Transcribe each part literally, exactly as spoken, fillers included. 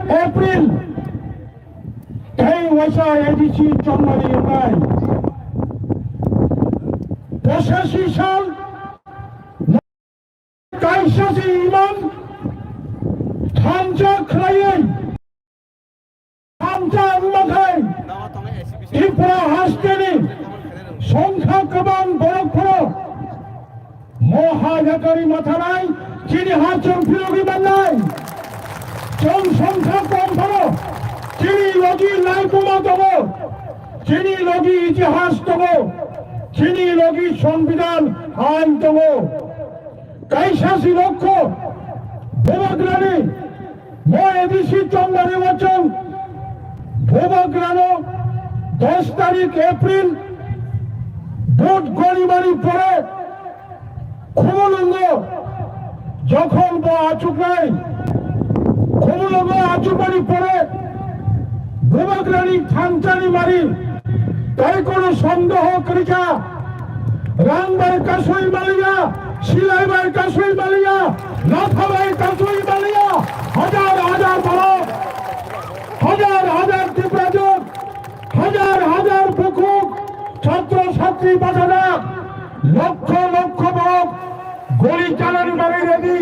April tei waisa A D C chongmani wngnai. Pochashi sal kaisa se imang thansa khlaiwi thansa wngma khai Tripura hasteni songkha kwbang borok phano moha yakari mathanai chini ha chwng philogwi mannai. Chwng songkha kom phano chini logi laikuma tongo, chini logi itihas tongo, chini logi songbidhan ain tongo. Kaisa si lokho bubagrani mo A D C chongmani wachung bubagrano dos tarik April vote gorimani pore Khumulwngo jokhon bo achuknai, Khumulwngo achukmani pore bubagrani thansani mari tai kono sondeho kwrwikha. Rang bai kasui maliya, silai bai kasui maliya, latha bai kasui maliya, hajar hajar borok, hajar hajar Tiprajwk, hajar hajar bukhuk, chhatro chhatri bachajak, lokkho lokkho borok goli chanani bagwi ready,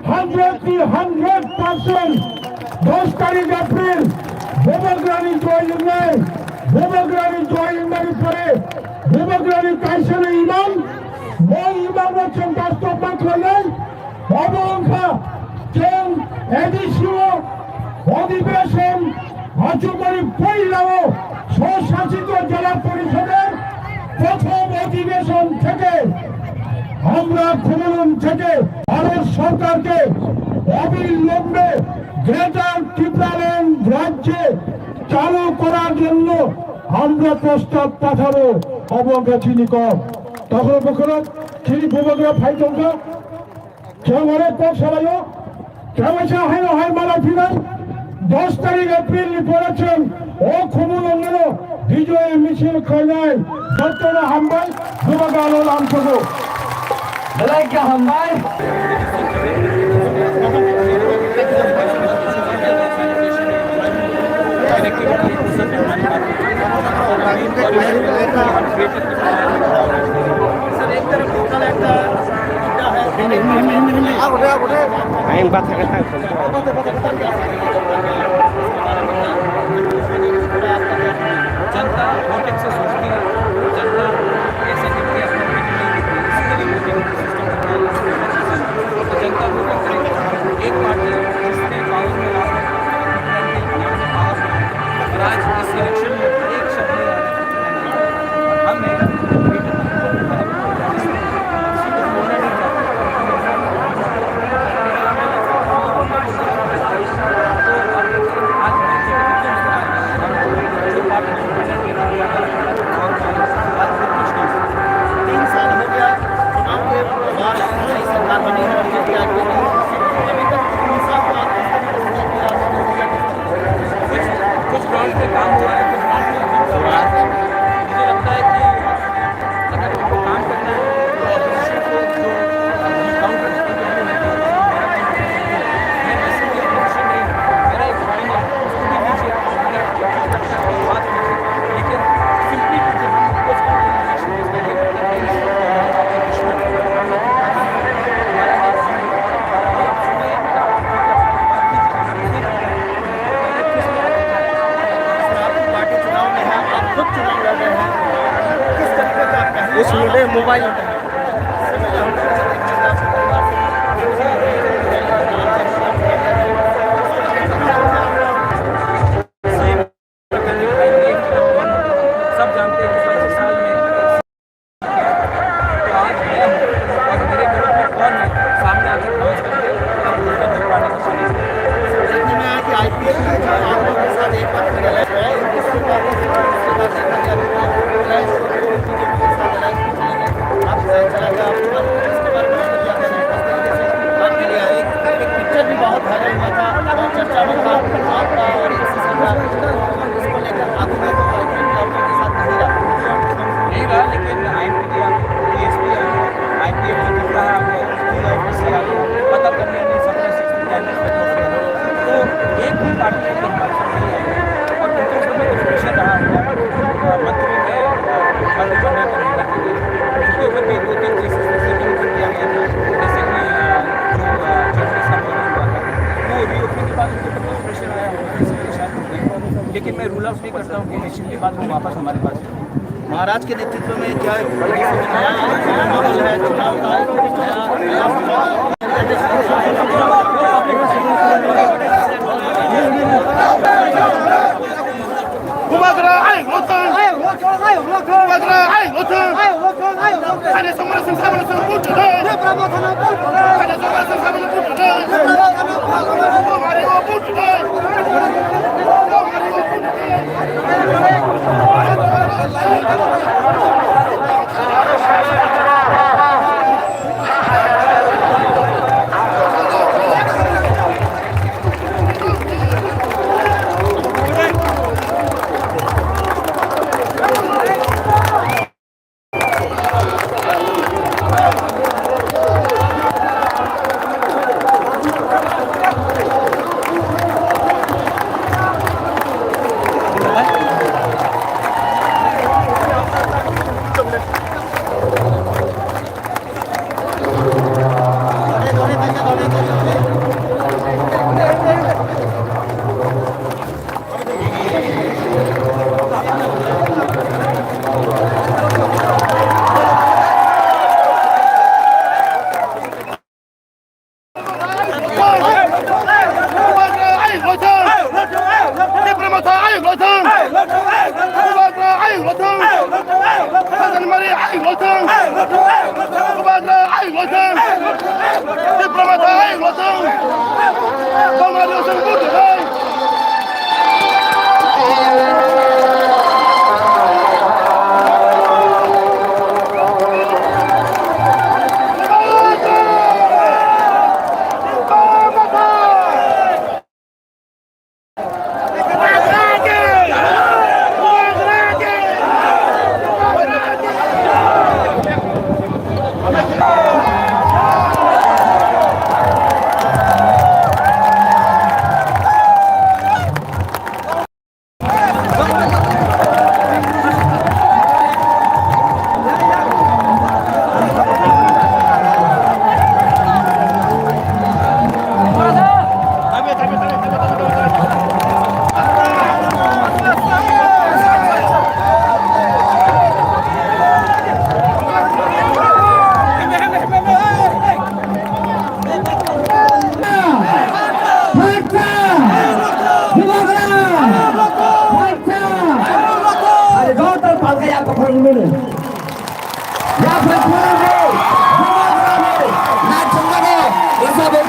hundred to hundred percent. Dos tarik April, bubagrani joy wngnai, bubagrani joy wngnani pore, bubagrani kaisani imang, bo imangno chwng bastob ma khlainai, obo wngkha chwng A D C o অধিবেশন আচমকাই পয়লাও স্বশাসিত জেলা পরিষদের প্রথম অধিবেশন থেকে আমরা খুমুলুং থেকে ভারত সরকারকে অবিলম্বে গ্রেটার টিপ্রাল্যান্ড রাজ্যে চালু করার জন্য আমরা প্রস্তাব পাঠাবো। Obo wngkha chini kok. Takhro bokhorok chini bubagra phai tongkha. Chwng oro kok salaio, kaisa haino hai mala phinai, dos tarik April ni pore chwng o Khumulwngo bijoy misil khlainai, jotono hambai, bubagalo lamsogo. Belai khe hambai. Ayang batha khe tang. जनता वोटिंग से सोचती है, जनता ऐसे करके अपने voting system, तो जनता वोटिंग करेगी। एक पार्टी जिसने पावर में आकर, आज इस इलेक्शन में एक शब्द नहीं आया। तीन साल हो गया चुनाव के बाद, नई सरकार बनी है, बीजेपी आई है, अभी तक तीन साल बाद कुछ, कुछ ग्रांट पे काम हो रहा है, कुछ ग्रांट पे काम हो रहा है। मुझे लगता है कि अगर उनको काम करना है, तो ऑपोजिशन को जो काउंटर करने के लिए है, मैं वैसे भी ऑपोजिशन नहीं हूँ। मेरा एक पॉइंट है, उसको भी लीजिए, आप अपने बात कीजिए, लेकिन सिंपली कीजिए, हम रिक्वेस्ट करते हैं। उस मुद्दे मोबाइल सब जानते हैं कि पच्चीस साल में आज मैं हूँ और मेरे ग्रुप में कौन है, सामने आके खड़ा होकर के हम उनका दबा नहीं सकते। देखिए, मैं आज आईपीएल में जो आप लोगों के साथ एक बार फिर अलग हुआ है, इक्कीस को आप लोग, इसके बाद देखा जाएगा, आप चला गया, आप इसके बाद करता हूँ कि निश्चित के बाद वो वापस हमारे पास। महाराज के नेतृत्व में क्या है, माहौल है, चुनाव का है, नया Bubagra ayuk lotong. Bubagra ayuk lotong. Ani somra sing sabana sing butu dai. Ani somra sing sabana butu dai. Bubagra butu dai. Phaikha! Bubagra! Phaikha! Ani joto palka ya pakhorok mene. Ya pakhorok mene. Bubagra mene. Na chonga no. Wasa be.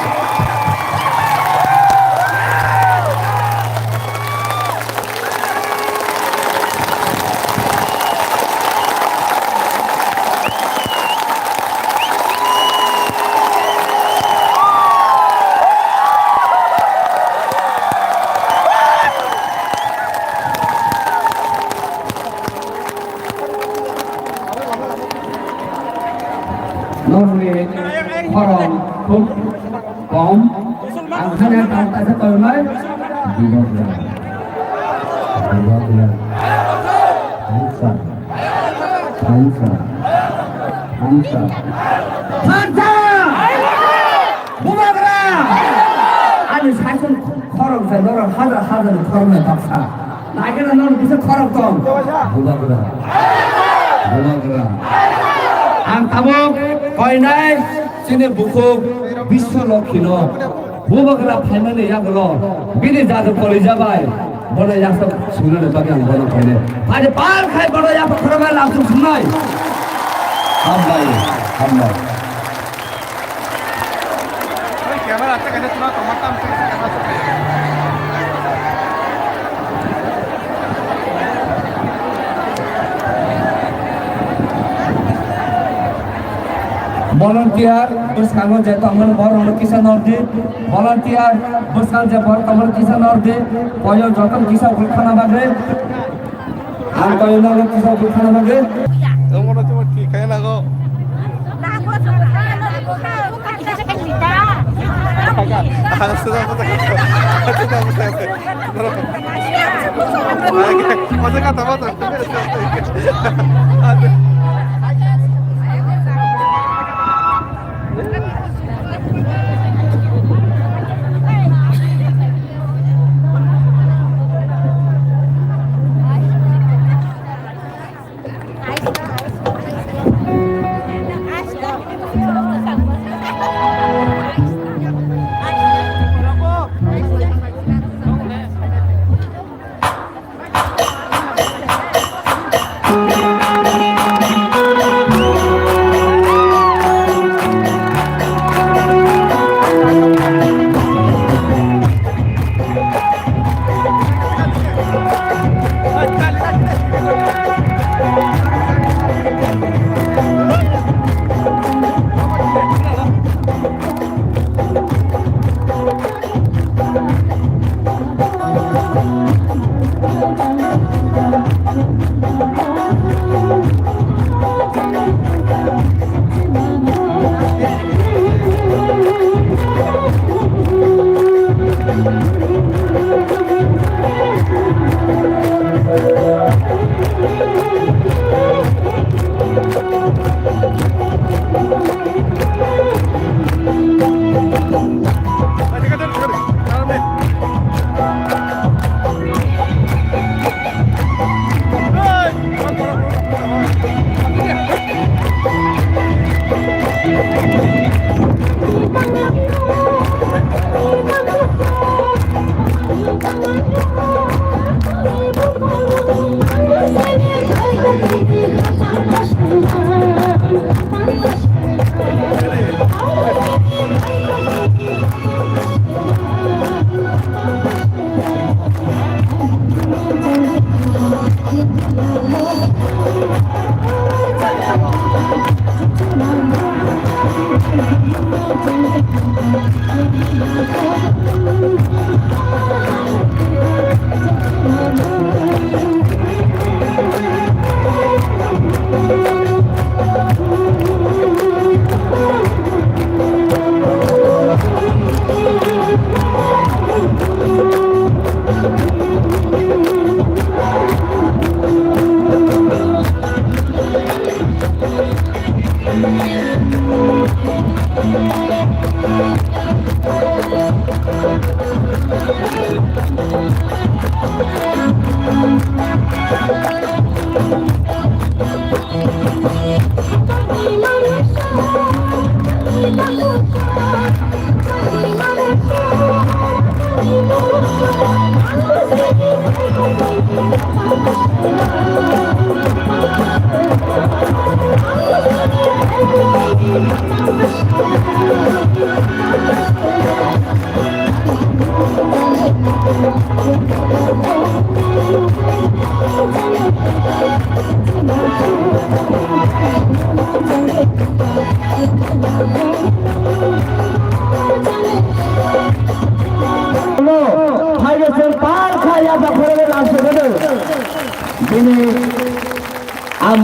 Norni khorang khub kom. Ang hanya tang tasa tolmai. Bubagra. Bubagra. Thansa. Thansa. Thansa. Thansa! Bubagra! Ani saison khorok je norok hajar hajar khoroknwi baksa. Naikhe na norok kisa khorok tong. Bubagra. Bubagra. Ang tabuk koinai chini bukhuk Biswa Lokhi no. Bubagra phaimani yagulo bini jadu kolija bai bono yaksa sunani bagwi ang bono phainai. Phaidi pal khai bono yaksa khoroknai lamsung sungnai. Hambai, hambai. Volunteer bwskango je tongmani borokno kisa nordi. Volunteer bwskango je borok tongmani kisa nordi. Poyo jotono kisa ukhul khana bagwi. Ang poyo nogo kisa ukhul khana bagwi. Omono chuma thik khe nago. Ang sudah sudah. Sudah sudah.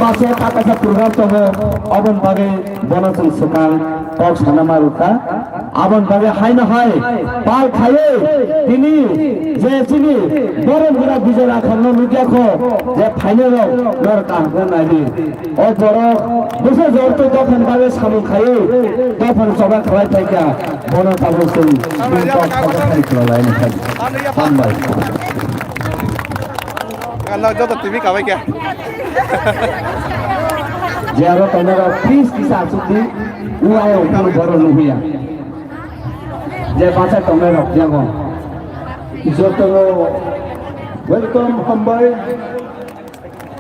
Ase ta kaisa program tongo, aboni bagwi bono chwng swkang kok sana ma rwkha. Aboni bagwi haino hai pal khaiwi tini je chini Borom Bura Bijay Rakharno nukya kho je phainai rok nor kaham khe naidi. O borok bwsa jorto dophani bagwi samung khaiwi dophani choba khlai phaikha, bono tabuk chwng bini kok sabo khai khwlai nai. Hambai. Ang joto T V kabai khe. Je aro tongnai rok please kisa achuk di. U ayang phano borok nukya. Je bachai tongnai rok yago. Jotono welcome, hambai.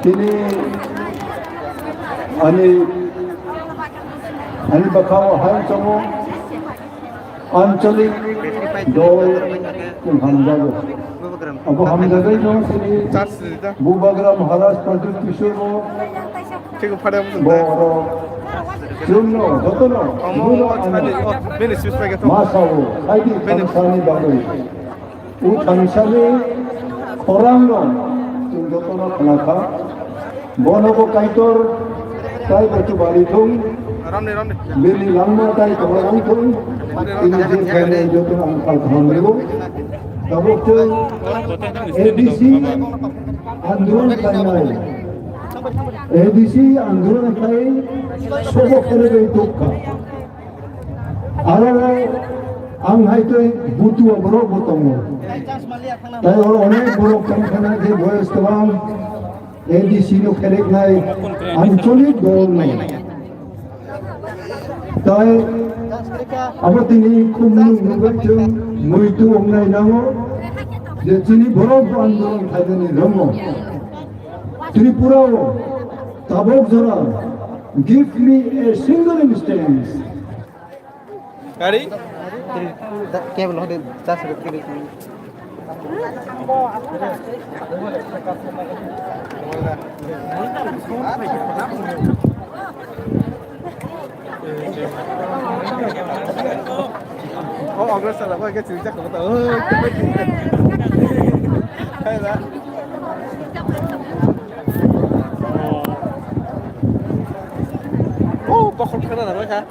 Tini ani, ani bwkhao hai tongo. Anchalik dol chwng hamjago. Abo hamjagwi no chini Bubagra Maharaj Pradyut Kishore bo bo oro chwngno jotono buno ano ma sao, haidi thansani bagwi. O thansani khorangno chwng jotono khnakha. Bono bo Kaitor tai bo chubari thung, bini langma tai tongwi thung, tini je khainai joto ang kal kaham rwo. Tabuk chwng A D C andolon khlainai, A D C andolon khlai sobo kherwi dukha. Aro ang hai tei butua borok bo tongo. Tai oro onek borok tongkha na je boyes kwbang. A D C no khereknai ancholik dol no. Tai abo tini khumnung nugwi chwng muitu wngnai nango je chini borok bo andolon khainani rongo. Tripura o tabok jora give me a single instance. Gari? Cable hode das rupiya. Oh, agro sala, oh, agak cerita kau tahu. Hai lah. Oh, bakal kena nama kah?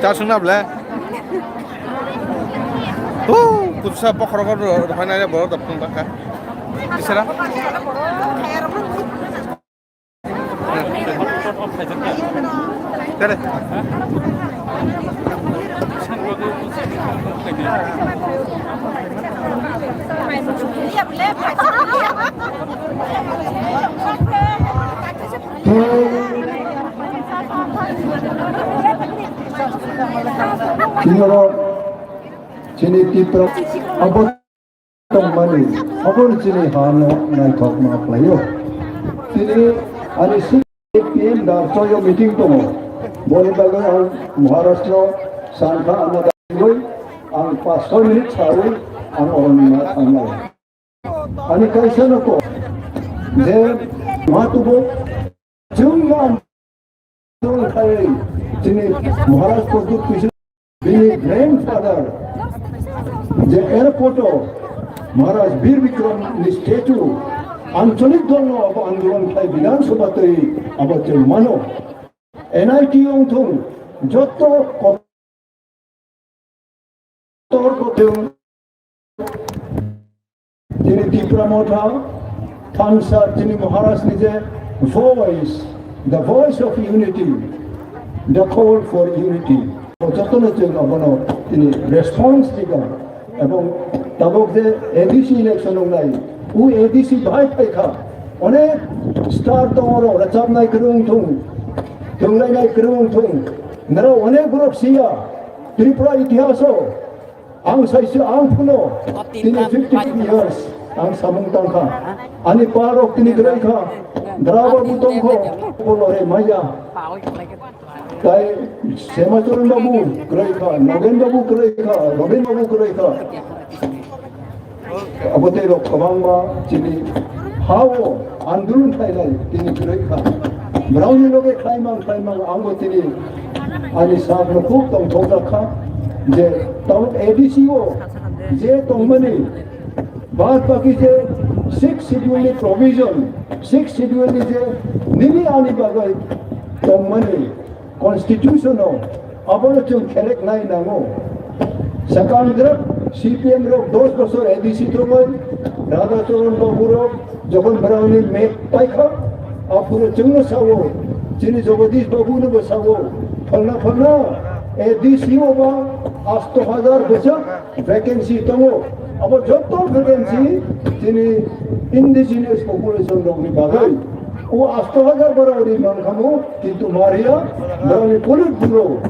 Char sung na ble. Oh, kusa bokhorok rw-, rwphainai borok da phung bakha. Bisara. Chini Tipra abo tongmani, obo chini hano naithokma khlaio. Chini ani si P M da choyo meeting tongo. Boni bagwi ang Maharashtra sangkha ano dagwi ang pas soi minute sawi ang oroni ma thangnai. Ani kaisa no ko je ma tubo chwng no Tongthai chini Maharaj Pradyut Kishore bini grandfather je airport o Maharaj Bir Bikram ni statue ancholik dol no abo andolon khai Bidhan Sabha twi abo chwng mano. N I T ong thung jotto Kotor kotor chini Tipra Motha, thansa chini Maharaj ni je voice, the voice of unity, the call for unity. Jotono chwng abono tini response rikha. Ebong tabok je A D C election wngnai, u A D C bahai phaikha, onek star tongoro, rwchapnai kwrwng thung, thwnglainai kwrwng thung, naro onek borok siya, Tripura itihaso ang saisi ang phuno tini fifty years ang samung tangkha. Ani parok tini kwrwikha, Draba butongkho, polore maya. Tai Semachoran babu kwrwikha, Nogen babu kwrwikha, Robin babu kwrwikha. Abo tei rok kwbangma chini hao andolon khlainai tini kwrwi kha. Borokni loge khlaimang khlaimang angbo tini ani sakno khub tongthokjak kha je tabuk A D C o je tongmani bad baki je sixth schedule ni provision, sixth schedule ni je nini ani bagwi tongmani constitution o abono chwng khereknai nango. Swkang rok C P M rok dos bosor A D C tongwi, Radha Charan Babu rok jokhon borokni mek paikha, aphuru chwngno sao, chini Jagadish Babu no bo sao, phalna phalna A D C o ba asto hajar bwswk vacancy tongo. Abo joto vacancy chini indigenous population rokni bagwi. O asto hajar borok ri mankhamu, kintu mariya, borokni Politburo,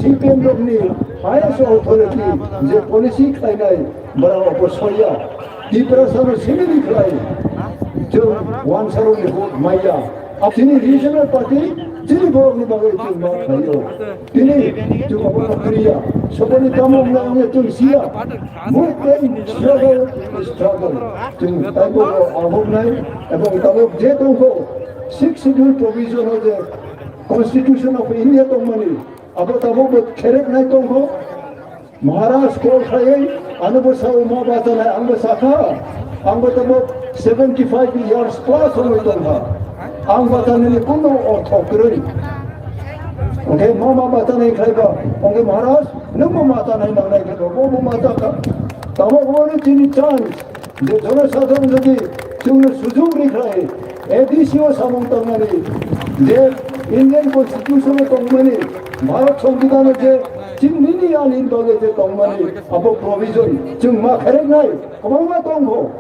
C P M rokni highest authority je policy khlainai, borok obo soya. Tiprasano simi ri khlai, chwng wansarokni vote maya. Chini regional party, chini borokni bagwi chwng ma khlaio. Tini chwng obono kwrwiya. Soboni tamo wngna wngya chwng siya. Mukten struggle, struggle. Chwng taibo ahoknai, ebong tabuk je tongkho, sixth schedule provision o je Constitution of India tongmani, abo tabuk bo khereknai tongkho. Maharaj call khlaiwi, ano bo sao ma bachanai, ang bo sakha, ang bo tamo seventy five years plus wngwi tongkha. Ang bachanani kuno ortho kwrwi. Hwnkhe ma ma bachanai khlaiba, hwnkhe Maharaj, nwng bo ma chanai nangnai khe bo, bo ma chakha. Tamo bo chini chance. Je jonosadharon jodi chwngno sujuk rikhlai, A D C o samung tangnani, je Indian Constitution o tongmani, Bharat Songbidan o je chini nini ani bagwi je tongmani, abo provision chwng ma khereknai, kwbangma tongkho.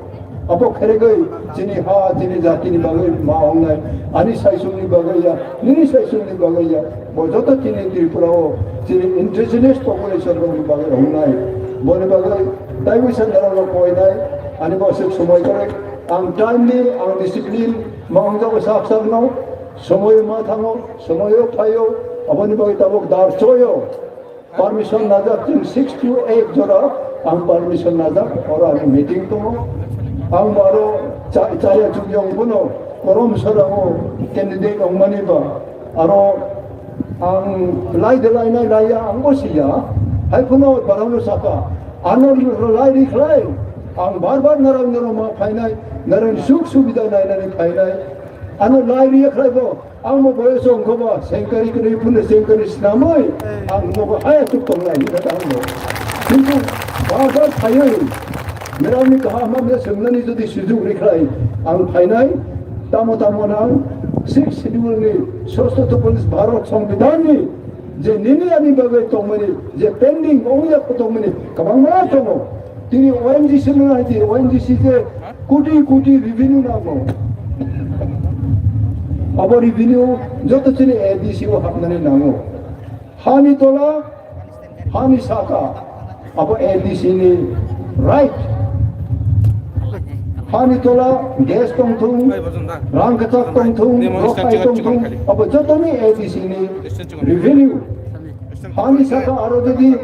Abo kheregwi chini ha, chini jatini bagwi ma wngnai, ani saisungni bagwi ya, nini saisungni bagwi ya. Bo joto chini Tripura o chini indigenous population rokni bagwi wngnai. Boni bagwi taiwi sandara rok koinai, ani bo aswk somoi kwrwi. Ang time ni, ang discipline, ma wngjago sak sak no, somoi ma thango, somoi o phaio, aboni bagwi tabuk dar choyo. Permission najak chwng six to eight jora ang permission najak, oro ani meeting tongo. Ang bo aro cha-, chaya chukya wngbono korom sora o candidate wngmani ba aro ang lai de lainai laiya ang bo siya. Hai phano barang no saka ano lai ri khlai ang bar bar narang narang ma phainai narang suk subida nainani phainai ano lai ri khlai bo. Ang bo boyos wngkha ba, sengkari kwrwi phunde sengkari snamwi, ang nogo haya tuk tongnai, hwnkhe ta ang bo. Kintu bar bar phaiwi, merangni kaham hamya swngnani jodi sujuk rikhlai, ang phainai, tamo tamo nang, sixth schedule ni, sosto to police Bharat Songbidan ni, je nini ani bagwi tongmani, je pending ongya tongmani, kwbangma tongo. Tini O N G C no nai di, O N G C je koti koti revenue nango. Abo revenue joto chini A D C o hapnani nango. Hani tola, hani saka, abo A D C ni right. Hani tola gas tongthung, rang kwchak tongthung, rokai tongthung, abo joto ni A D C ni revenue. Hani saka aro jodi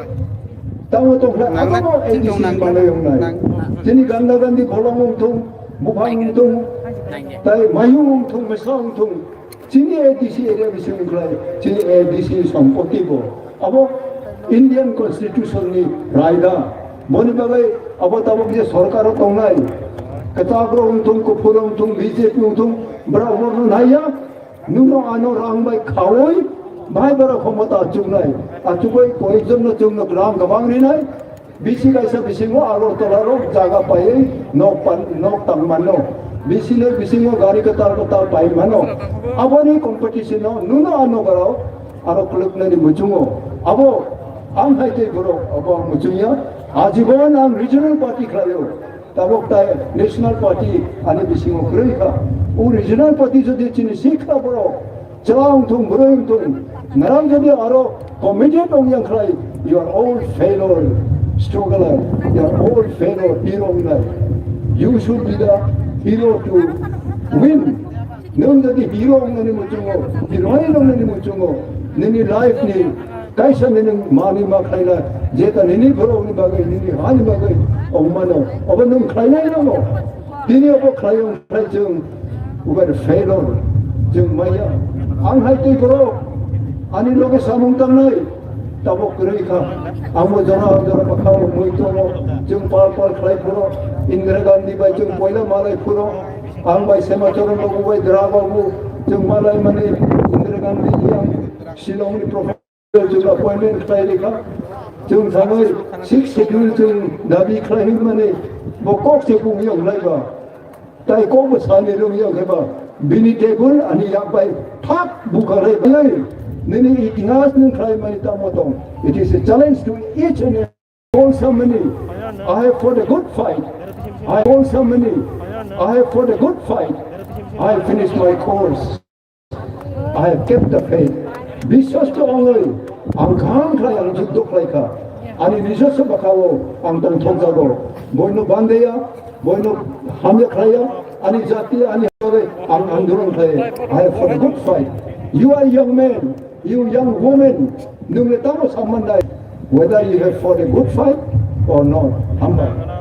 tamo tongkha, abo no A D C ni manwi wngnai. Chini ganda gandi bolong wngthung, buphang wngthung, tai mayung wngthung, mesa wngthung. Chini A D C area bising wngkhlai, chini A D C sompoti bo. Abo Indian Constitution ni raida. Boni bagwi abo tabuk je sorkar o tongnai, kwchak rok wngthung, kuphur wngthung, B J P wngthung, borok borokno naiya. Nwng no ano rang bai khaui, bai borok khomota achuknai. Achugwi koyekjon no chwng no rang kwbang rinai. Bisi kaisa bisingo Agartala rok jaga paiwi nok pan, nok tang mano. Bisi no bisingo gari kwtal kwtal pai mano. Aboni competition no nwng no ano borok aro khuluknani muchungo. Abo ang hai tei borok abo ang muchungya. Ajibon ang regional party khlaio. Tabuk tai National Party ani bisingo kwrwi kha. O regional party jodi chini sikha borok chwla wngthung, bwrwi wngthung, narang jodi aro committed wng yang khlai, you are all failure struggler, you are all failure hero wngnai. You should be the hero to win. Nwng jodi hero wngnani muchungo, heroine wngnani muchungo, nini life ni kaisa nini mani ma khlaina, jeta nini borokni bagwi, nini hani bagwi wngmano, obo nwng khlainai nango. Tini obo khlai wng khlai chwng Uber failure, chwng maya. Ang hai twi borok, ani loge samung tangnai, tabok kwrwi kha. Ang bo jora jora bwkhao mui tongo, chwng pal pal khlai phuro, Indira Gandhi bai chwng poila malai phuro, ang bai Sema Charan babu bai Dra babu, chwng malai mani Indira Gandhi yang Shillong ni professor chwng appointment khlai rikha. Chwng thangwi six schedule chwng dabi khlai mani bo kok se bung yang lai ba. Tai kok bo sani rung yang khe ba. Bini table ani yak bai thak bukha lai bai. Nini itingas nung khlai mani tamo tong. It is a challenge to each and every. All ceremony, I have fought a good fight. I all ceremony, I have fought a good fight. I have finished my course. I have kept the faith. Biswas to ongwi, ang kaham khlai, ang juddo khlai kha. Ani nijoswo bwkhao ang tongthok jago. Boino bandeya, boino hamya khlaiya, ani jati, ani hore ang andolon khlai. I have fought a good fight. You are young men, you young women, nung le tamo samman dai. Whether you have fought a good fight or not, hambai.